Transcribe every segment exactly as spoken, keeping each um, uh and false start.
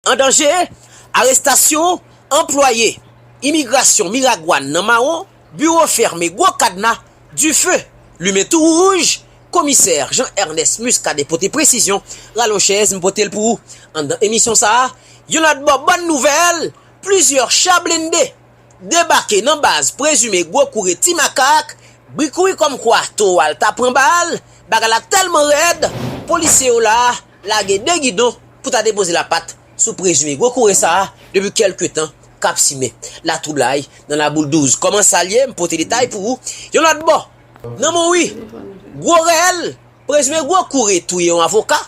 An danje, arestasyon anplwaye imigrasyon Miragwàn nan Mawon, biwo fèmen, gwo kadna, dife limen tou wouj, komisè Jean Ernest Muscadin pote presizyon, rale yon chèz, m pote l pou ou. Anndan emisyon sa a, yon lòt bò, bòn nouvèl, plizyè cha blende debake nan baz prezime gwo koure Ti Makak, bri kouri kòmkwa towo a l ta pran bal, bagay la tèlman rèd, polisye yo la lage de gidon pou ta depoze lapat sou prezime gwo koure sa a depi kèlke tan k ap simen latwoublay nan Laboul douz. Kòman sa l ye? M pote detay pou ou. Yon lòt bò, nan Monwi, gwo rèl, prezime gwo koure touye yon avoka,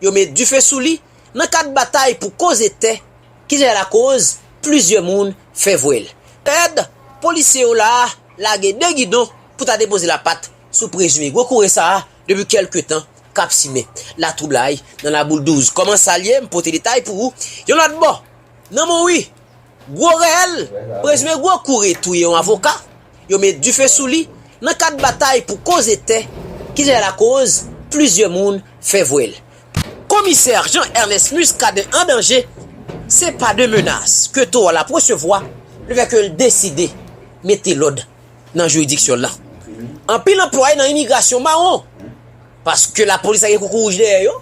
yo met dife sou li nan kad batay pou koze tè ki te lakoz plizyè moun fè vwèl. Pèd, polisye yo la lage de gidon pou ta depoze lapat sou prezime gwo koure sa a depi kèlke tan k ap simen latwoublay nan Laboul douz. Kòman sa l ye? M pote detay pou ou. Yon lòt bò, nan Monwi, gwo rèl, prezime gwo koure touye yon avoka, yo met dife sou li nan kad batay pou koze tè ki te lakoz plizyè moun fè vwèl. Komisè Jean Ernest Muscadin an danje, se pa de menas ke towo a l ap resevwa lefètke l deside mete lòd nan jiridiksyon l lan. Anpil anplwaye nan imigrasyon mawon, paske lapolis la gen koukouwouj dèyè yo.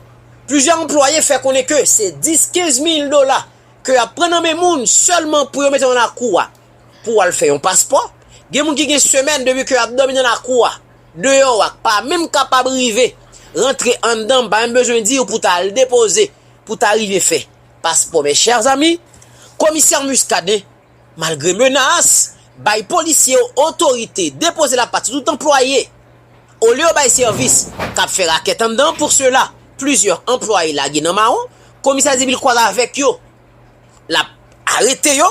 Plizyè anplwaye fè konnen ke se dis, kenz mil dola ke y ap pran nan men moun sèlman pou yo mete yo nan lakou a pou w al fè yon paspò. Gen moun ki gen semèn depi ke y ap dòmi nan lakou a, deyò a, k pa menm kapab rive rantre anndan, m pa menm bezwen di w pou ta al depoze, pou ta rive fè paspò. Mes chers amis, komisè Muscadin, malgre menas, bay polisye yo otorite, depoze lapat sou tout anplwaye. Olye yo bay sèvis, k ap fè rakèt anndan. Pou sela, plizyè anplwaye lage nan mawon. Komisè di pou l kwaze avèk yo, l ap arete yo.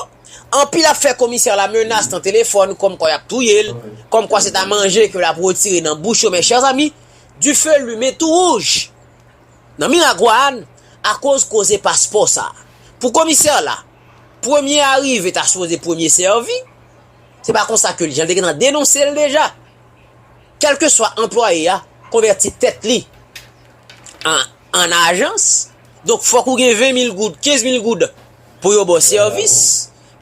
Anpil ap fè komisè la menas nan telefòn, kòmkwa y ap touye l, kòmkwa se ta manje ke l ap retire nan bouch yo. Mes chers amis, dife limen tou wouj nan Miragwàn akoz koze paspò sa a. Pou komisè la, premye arive ta sipoze premye sèvi. Se pa konsa ke l, jan l te gentan denonse l deja. Kèlkeswa anplwaye a konvèti tèt li an, an ajans, donk fòk ou gen ven mil goud, kenz mil goud pou yo ba w sèvis.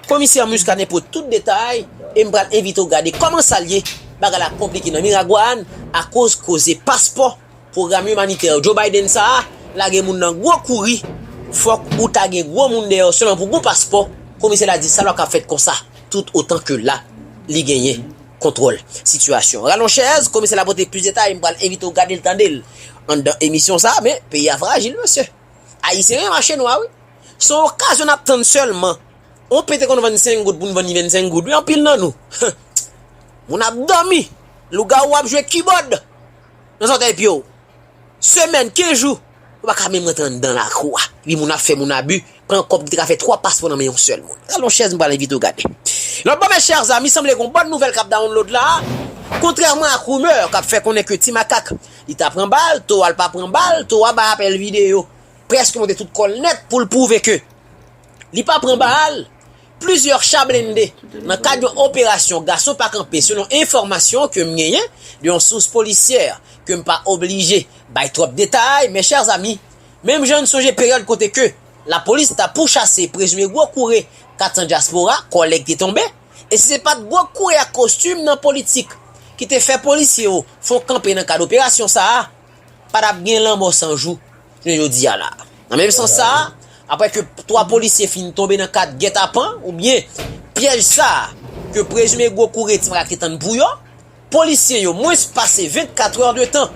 Komisè Muscadin pote tout detay e m pral envite w gade kòman sa l ye. Bagay la konplike nan Miragwàn akoz koze paspò. Pwogram imanitè Joe Biden sa a lage moun nan gwo kouri. Fòk ou ta gen gwo moun dèyè w sèlman pou gon paspò. Komisè la di sa p ap ka fèt konsa tout otan ke la li genyen kontwòl sitiyasyon. Rale yon chèz, komisè la pote plis detay, m pral envite w gade l, tande l anndan emisyon sa a, men peyi a frajil, mesye. Ayisyen renmen mache nwa, wi. Se yon okazyon n ap tann sèlman. On pen te konn vann senk goud pou n vann li vennsenk goud, wi, anpil nan nou. Moun ap dòmi. Lougawou ap jwe kibòd nan zòtèy pye w. Semèn, kenz jou, ou pa ka menm rantre anndan lakou a. Epi moun ap fè moun abi, pran kòb ki te ka fè twa paspò nan men yon sèl moun. Rale yon chèz, m pral envite w gade. Lòt bò, mes chers amis, sanble gon bòn nouvèl k ap download la. Kontrèman ak rimè k ap fè konnen ke Ti Makak, li ta pran bal, towo a l pa pran bal, towo a bay apèl videyo, prèske monte tout kò l nèt pou l pwouve ke li pa pran bal. Plizyè cha blende nan kad yon operasyon gason pa kanpe, selon enfòmasyon ke m genyen de yon sous polisyè ke m pa oblije bay twòp detay, mes chers amis, menm jan n sonje peryòd kote ke lapolis ta pouchase prezime gwo koure kat san dyaspora, kòlèg te tonbe, e si se pa t gwo koure ak kostim nan politik ki te fè polisye yo fè yon kanpe nan kad operasyon sa a, pa t ap gen lanmò san jou jounen jodi a la. Nan menm sans sa a, apre ke twa polisye fin tonbe nan kad gètapan oubyen pyèj sa a ke prezime gwo koure Ti Makak te tann pou yo, polisye yo, mwens pase vennkat è de tan,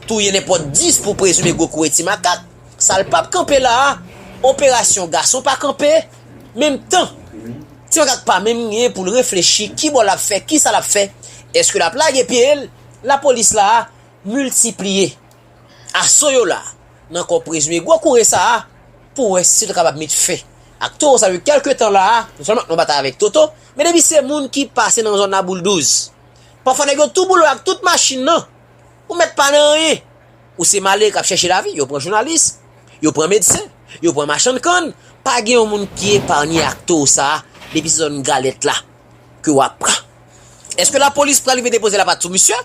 touye nenpòt dis pou prezime gwo koure Ti Makak. Sa l p ap kanpe la a, operasyon gason pa kanpe, menm tan Ti Makak pa menm gen pou l reflechi ki bò l ap fè, kisa l ap fè, èske l ap lage pye l, lapolis la a miltipliye aso yo la nan kò prezime gwo koure sa a pou wè si yo ta kapab met fen ak towo sa yo kèlke tan la a, non sèlman nan batay avèk Toto, men depi se moun ki pase nan zòn Laboul douz. Pafwa nèg yo tou boule w ak tout machin nan, ou mèt pa nan anyen. Ou se malere k ap chèche lavi, yo pran jounalis, yo pran medsen, yo pran machann kann, pa gen yon moun ki epanye ak towo sa a, depi se zòn Galèt la ke w ap pran. Èske lapolis pral rive depoze lapat sou misye?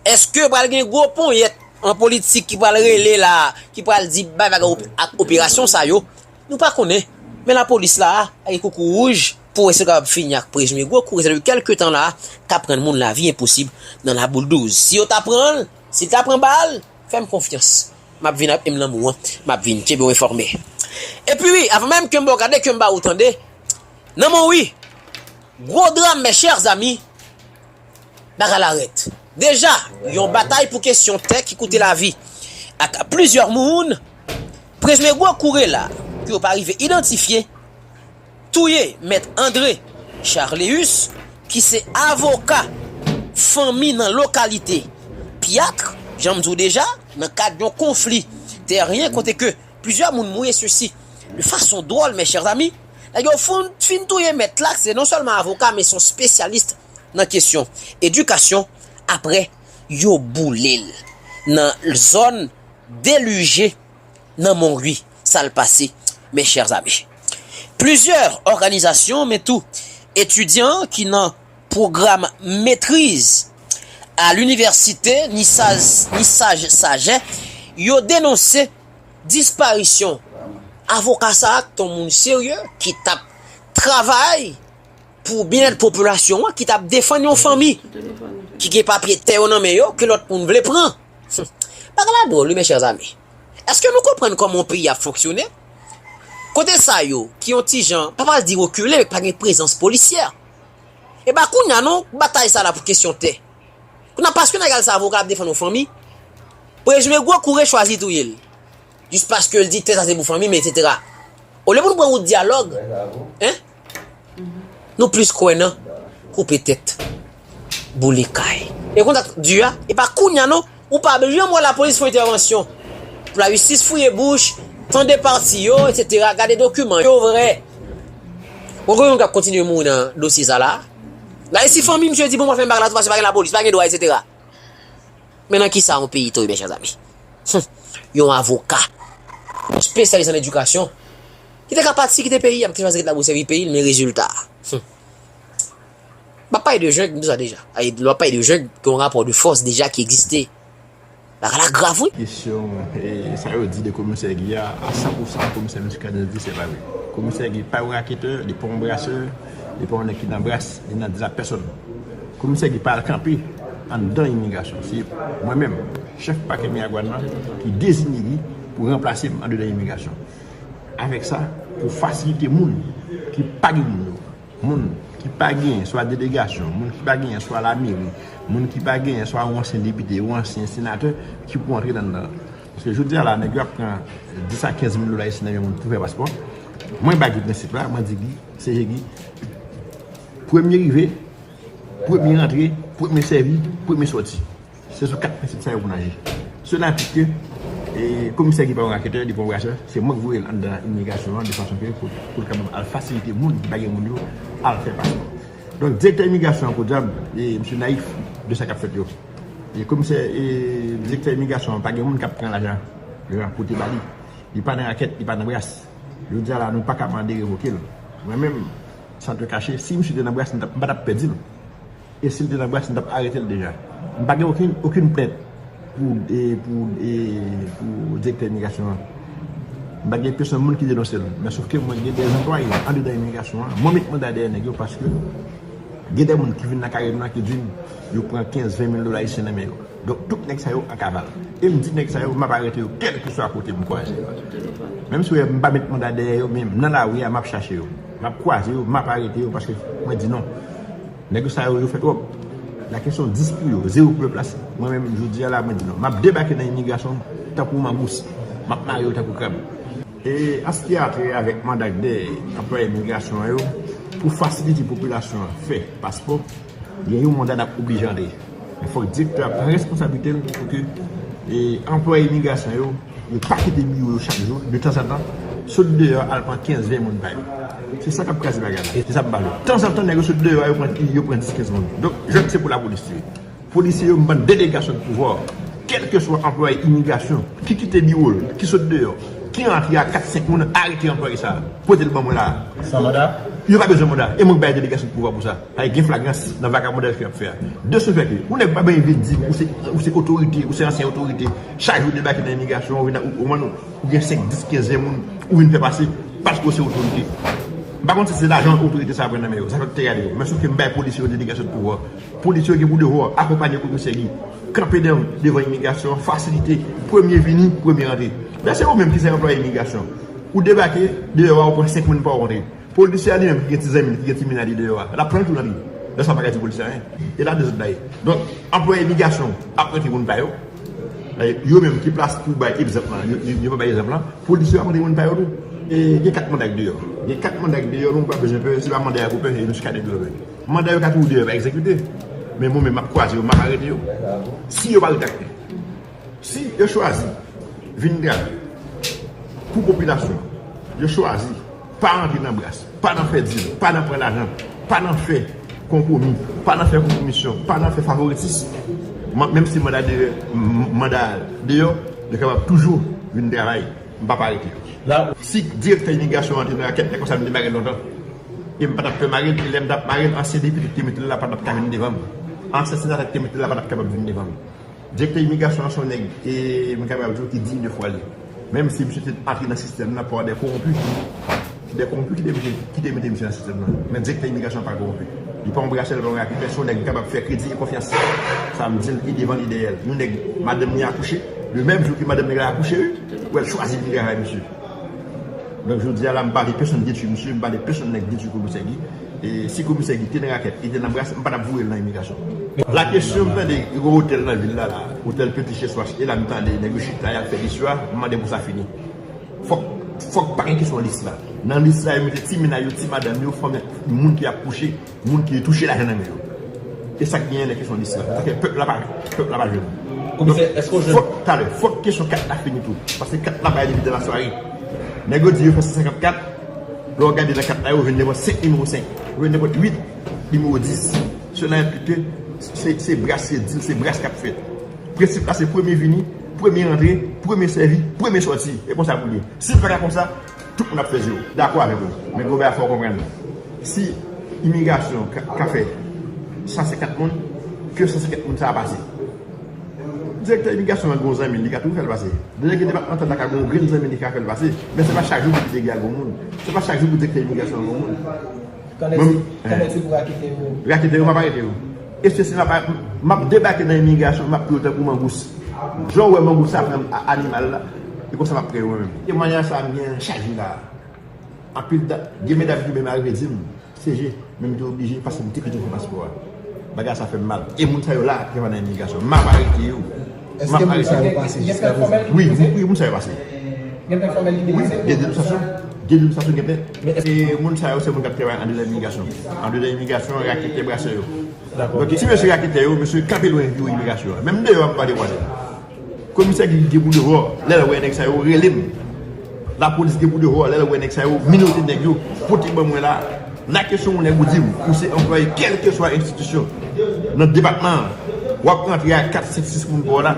Èske pral gen gwo ponyèt an politik ki pral rele la, ki pral di bay bagay op-, ak operasyon sa yo? Nou pa konnen, men lapolis la a, ak koukou wouj, pou wè si yo kapab fini ak prezime gwo kouri sa depi kèlke tan la a, k ap rann moun lavi enposib nan Laboul douz. Si yo ta pran l, si l ta pran bal, fè m konfyans. M ap vin ak M Lanmou an, m ap vin kenbe w enfòme. Epi wi, avan menm ke m ba w gade, ke m ba ou tande, nan men w wi, gwo dram, mes chers amis, bagay la rèd. Deja, yon batay pou kesyon tè ki koute lavi ak plizyè moun. Prezime gwo kouri la, ke yo pa rive idantifye, touye Mèt André Charleus, ki se avoka fanmi nan lokalite Pyat, jan m di w deja, nan kad yon konfli teryen kote ke plizyè moun mouri, e sesi de fason dwòl, mes chers amis. Nèg yo fin, fin touye mèt la, se non sèlman avoka, men se yon espesyalis nan kesyon edikasyon. Apre, yo boule l nan zòn Delije, nan Monwi, sa l pase, mes chers amis. Plizyè òganizasyon, men tou etidyan ki nan pwogram metriz a linivèsite Nisaj, Nisaj Sajè, yo denonse disparisyon avoka sa a, ki t on moun serye, ki t ap travay pou byennèt popilasyon an, ki t ap defann yon fanmi ki gen papye tè yo nan men yo, ke lòt moun vle pran. Bagay la dwòl, wi, mes chers amis. Èske nou konprann kòman yon peyi ap fonksyone? Kote sa yo, ki yon ti jan, pa pral di rekile, men pa gen prezans polisyè. E pa kounye a non, batay sa la pou kesyon tè. Kounye a, paske nèg al sa avoka ap defann yon fanmi, prezime gwo kouri chwazi touye l. Jis paske l di tè sa se pou fanmi m, etsetera. Olye pou nou pran wout dyalòg, en? Nou plis kwè nan koupe tèt, boule kay. E kontak di a, e pa kounye a non, ou pa janm wè lapolis fè entèvansyon. Pou lajistis fouye bouch, tande pati yo, etsetera, gade dokiman yo vrè. Bon, gen moun k ap kontinye mouri nan dosye sa la. La, e si fanmi misye di, bon, mwen fè bagay la, tou pase pa gen lapolis, pa gen dwa, etsetera. Men nan kisa yon peyi tonbe, mes chers amis? Hum. Yon avoka, yon espesyalis an edikasyon, ki te ka pati kite peyi a, ki te chwazi ret la pou sèvi peyi l, men rezilta a. Hum. M ap pale de jeng, m di sa deja. Ay, lè w ap pale de jeng, gen yon rapò de fòs deja ki egziste. Bagay la grav, wi. Kesyon, e, sa yo di de komisè Guy a, a san pou san, komisè Muscadin di se pa vre. Komisè Guy pa yon raketè, li pa yon brasè, li pa yon nèg ki nan bras, li nan dizapèsòn. Komisè Guy pa al kanpe anndan imigrasyon. Se mwen menm, chèf pakè Miragwàn nan, ki deziye Guy pou ranplase m andedan imigrasyon. Avèk sa, pou fasilite moun ki pa gen moun yo, moun ki pa gen swa delegasyon, moun ki pa gen swa lameri, moun ki pa gen swa yon ansyen depite, yon ansyen senatè ki pou antre anndan. Paske jodi a la, nèg yo ap pran dis a kenz mil dola isi nan men moun pou fè paspò. Mwen ba Guy prensip la, mwen di Guy, se Guy, premye rive, premye rantre, premye sèvi, premye sòti. Se sou kat prensip sa yo pou n aji. Sela pike, e, komisè Guy pa yon raketè, li pa yon brasè, se mwen k voye l anndan imigrasyon an, de fason ke pou, pou l kapab al fasilite moun ki pa gen moun yo al fè paspò. Donk, direktè imigrasyon an, podyab, e, misye nayif de sa k ap fèt yo. E komisè, e, direktè imigrasyon an pa gen moun k ap pran lajan yo pote ba li. Li pa nan rakèt, li pa nan bras. Jodi a la, nou pa ka mande revoke l. Mwen menm, san te kache, si misye te nan bras, m t ap, m pa t ap pèdi l. E si l te nan bras, m t ap arete l deja. M pa gen okenn, okenn plent pou, e, pou, e, pou direktè imigrasyon an. M pa gen pèsonn moun ki denonse l. Men sòf ke mwen gen de anplwaye andedan imigrasyon an. Mwen met manda dèyè nèg yo paske gen de moun ki vin nan kare nou an ki di m yo pran kenz, ven mil dola ayisyen nan men yo. Donk, tout nèg sa yo an kaval. E m di nèg sa yo, m ap arete yo, kèlkeswa kote m kwaze yo. Menm si w wè m pa met manda dèyè yo, men nan lari a, m ap chache yo. M ap kwaze yo, m ap arete yo, paske mwen di non. Nèg yo sa yo, yo fè twòp. La kesyon dis pou yo, zewo pou pèp la. Mwen menm, jodi a la, mwen di non. M ap debake nan imigrasyon tankou mangous. M ap mare yo tankou krab. E an se ki atè avèk manda de anplwaye imigrasyon an yo, pou fasilite popilasyon an fè paspò, gen yon manda n ap oblije antre. Men fòk direktè a pran responsablite l pou ke, e, anplwaye imigrasyon yo, yo pa kite biwo yo chak jou, de tanzantan, sot deyò al pran kenz, ven moun pa yo. Se sa k ap kraze bagay la. E se sa m pale w. Tanzantan, nèg yo sot deyò a, yo pran, yo pran dis, kenz moun. Donk, jwèt se pou lapolis li ye. Polisye yo, m ban delegasyon de pouvwa. Kèlkeswa anplwaye imigrasyon ki kite biwo l, ki sot deyò, ki antre a kat, senk moun, arete anplwaye sa a. Pote l ban mwen la a. San manda? Yo pa bezwen manda. E mwen k bay delegasyon de pouvwa pou sa. Paske gen flagrans nan vakabondaj ke y ap fè a. De ce fait que, yon nèg pa bezwen vin di m ou se, ou se otorite, ou se ansyen otorite. Chak jou w debake nan imigrasyon, ou vin, ou, ou, ou, ou gen senk, dis, kenz, ven moun, ou vin fè pase. Paske w se otorite. M pa konn si se lajan otorite sa a pran nan men yo. Sa fè yo te gade yo. Men sof ke m bay polisye yo delegasyon de pouvwa. Polisye yo gen pou devwa akonpanye komisè Guy. Kanpe devan, devan imigrasyon, fasilite, premye vini, premye rantre. Men se ou menm ki se anplwaye imigrasyon. Ou debake, deyò a, ou pran senk moun pa w rantre. Polisye a li menm ki gen ti zanmi l, ki gen ti menaj li deyò a, l ap pran l tou nan li. Lè sa pa ka di polisye a anyen. E la de zòt la ye. Donk, anplwaye imigrasyon ap rantre moun pa yo. Yo menm ki plase pou bay egzanp lan, yo, yo, yo pa bay egzanp lan. Polisye yo ap rantre moun pa yo tou. E gen kat manda k deyò. Gen kat manda k deyò, nou pa bezwen pè, se pa manda yo pou pè, e nou chita deyò. Manda yo ka toujou deyò, pa egzekite. Men mwen menm, m ap kwaze yo, m ap arete yo. Si yo pa retrakte. Si yo chwazi vin travay pou popilasyon, yo chwazi pa rantre nan bras, pa nan fè dil, pa nan pran lajan, pa nan fè konpwomi, pa nan fè konpwomisyon, pa nan fè favoritis, man- menm si manda deyò, m- manda deyò, yo kapab toujou vin travay. M p ap arete yo. La, si direktè imigrasyon an te nan rakèt, lè konsa m te mare l lontan. E m pa t ap pè mare l, e lè m t ap mare l, ansyen depite ki te mete l la pa t ap ka vin devan m. Ansyen senatè ki te mete l la pa t ap kapab vin devan m. Direktè imigrasyon an se yon nèg, e, mwen kapab di w ki diy de fwa li. Menm si misye te antre nan sistèm nan pa de kowonpi, de kowonpi ki te mete, ki te mete misye nan sistèm nan. Men direktè imigrasyon an pa kowonpi. Li pa yon brasè, li pa yon raketè, se yon nèg ki kapab fè kredi e konfyans. Sa m di l, e devan l, e dèyè l. Yon nèg, madanm li akouche, le menm jou ke madanm nèg la akouche, wi, w wè l chwazi vin travay misye. Donk, jodi a la, m pa vle pèsonn detwi misye, m pa vle pèsonn nèg detwi komisè Guy. E si komisè Guy te nan rakèt, li te nan bras, m pa t ap voye l nan imigrasyon. La kesyon, m tande, gen yon otèl nan vil la, la, otèl Petit Cheswach, e la, m tande, nèg yo chita, y ap fè listwa, m mande pou sa fini. Fòk, fòk pa gen kesyon lis la. Nan lis la, yo mete ti menaj yo, ti madanm yo, fanm, moun ki ap kouche, moun ki touche lajan nan men yo. E sa k genyen nan kesyon lis la. Sa fè pèp la pa, pèp la pa jwenn. Komisè, èske w jwenn? Fòk, talè, fòk kesyon kat la fini tou. Paske kat la bay depi dan lasware. Nèg yo di yo fè san senkant kat, lè w gade nan kat la, yo jwenn nenpòt senk nimewo senk. Yo jwenn nenpòt uit nimewo dis. Sela enplike, se, se bras, se dil, se bras k ap fèt. Prensip la, se premye vini, premye rantre, premye sèvi, premye sòti. E konsa pou l ye. Si l pa ka konsa, tout moun ap fè zewo. Dakò avèk ou. Men gen yon bagay fò w konprann. Si imigrasyon ka, ka fè san senkant moun, ke san senkant moun sa a pase. Direktè imigrasyon an gen yon zanmi l, li ka toujou fè l pase. Delege depatmantal la ka gen yon grenn zanmi l, li ka fè l pase. Men se pa chak jou pou delege a gen yon moun. Se pa chak jou pou direktè imigrasyon an gen yon moun. Kande ti, kande ti pou rakete yo? Rakete yo, m ap arete yo. Espesyalman, m ap debake nan imigrasyon, m ap touye yo tankou mangous. Jan w wè mangous sa fè a- animal la, e konsa m ap touye yo mwen menm. Temwayaj sa a m gen chak jou la. Anpil da- gen medam ki menm al redi m, C G, men m te oblije paske m te kite fè paspò a. Bagay sa fè m mal. E moun sa yo la ap travay nan imigrasyon. M ap arete yo. M ap arete yo. Èske moun sa yo pase jiska prezan? Wi, wi, wi, moun sa yo pase. Gen tan fòmèl ki te pase? Wi, gen denonsasyon. Gen denonsasyon, gen plent. E moun sa yo, se moun k ap travay andedan imigrasyon. Andedan imigrasyon, raketè, brasè yo. Dakò. Donk, si mesye raketè yo, mesye kanpe lwen biwo imigrasyon an. Menm deyò a, m pa dekwaze. Komisè ki gen pou devwa, lè l wè nèg sa yo, rele m. Lapolis gen pou devwa, lè l wè nèg sa yo, menote nèg yo, pote ban mwen la. La kesyon yon nèg ou di m, ou se anplwaye kèlkeswa enstitisyon nan depatman an, w ap rantre ak kat, senk, sis moun pa w la,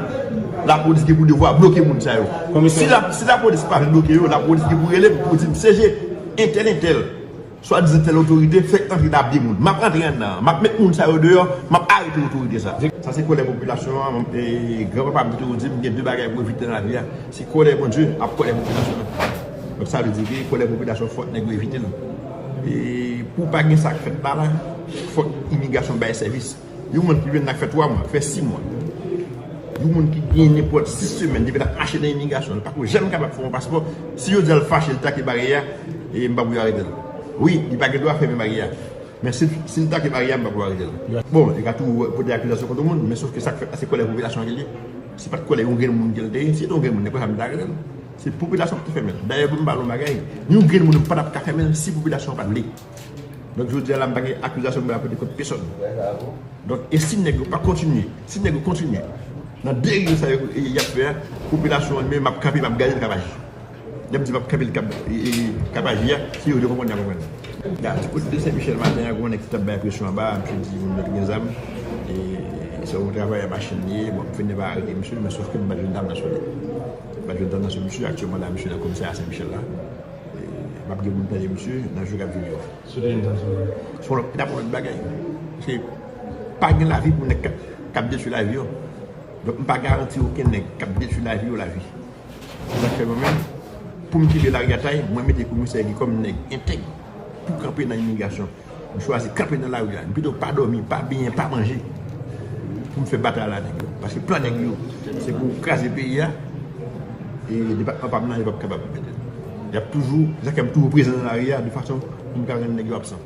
lapolis gen pou devwa bloke moun sa yo. Si la, si lapolis pa vin bloke yo, lapolis gen pou rele m pou di m, C G, entèl, entèl, swadizan tèl otorite, fèk antre la ap de moun. M ap rantre anndan an, m ap met moun sa yo deyò, m ap arete otorite sa. Sa se kòlè popilasyon an, e, granpapa m te toujou di m, gen de bagay pou evite nan lavi a. Se kòlè Bondye ak kòlè popilasyon an. Donk, sa vle di ke kòlè popilasyon fòk nèg yo evite l. E pou pa gen sa k fèt la, la, fòk imigrasyon bay sèvis. Yon moun ki vin la k fè twa mwa, k fè sis mwa. Yon moun ki gen nenpòt sis semèn depi l ap mache nan imigrasyon, li pako janm kapab fè yon paspò. Si yo di l fache, l trake baryè a, e m pa pou yo arete l. Wi, li pa gen dwa fèmen baryè a. Men si, si l trake baryè a, m pa pou arete l. Bon, li ka tou pote akizasyon kont yon moun, men sof ke sa k fèt la, se kòlè popilasyon an ki l ye. Se pa t kòlè yon grenn moun ke l te ye, si se te yon grenn moun, nèg konsa m ta arete l. Se popilasyon ki te fèmen l. Dayè, pou m pale yon bagay, yon grenn moun pa t ap ka fèmen l si popilasyon an pa t vle. Donk, jodi a la, m pa gen akizasyon pou m pote kont pèsonn. Donk, e si nèg yo pa kontinye, si nèg yo kontinye nan deriv sa yo, y ap fè a, popilasyon an li menm, m ap kanpe, m ap gade l k ap aji. Lè m di m ap kanpe l k ap, e, e, k ap aji a, se yo ki konprann, y a konprann. Ya, ti kote de Sen Michèl maten an, gen yon nèg ki t ap bay presyon anba, misye di moun nan te gen zam, e, se yon travayè machin li ye, bon, m fini pa arete misye, men sof ke m pa t jwenn dam nan sou li. M pa t jwenn dam nan sou misye, aktyèlman la, misye nan komisarya Sen Michèl la. E, m ap gen pou m tande misye nan jou k ap vini yo. Sou de yon tan sou. Se yon lòt, e t ap yon lòt bagay. Se pa gen lavi pou nèg k ap, k ap detwi lavi yo. Donk, m pa garanti okenn nèg k ap detwi lavi yo lavi. Se sa k fè mwen menm, Pou m kenbe lari a tay, mwen mete komisè Guy kòm nèg entèg pou kanpe nan imigrasyon. M chwazi kanpe nan lari a. M pito pa dòmi, pa benyen, pa manje. Pou m fè batay la nèg yo. Paske plan nèg yo, se pou kraze peyi a. E depatman pa m nan, yo p ap kapab. Y ap toujou, Zafèm toujou prezan nan lari a, de fason pou m ka rann nèg yo absan.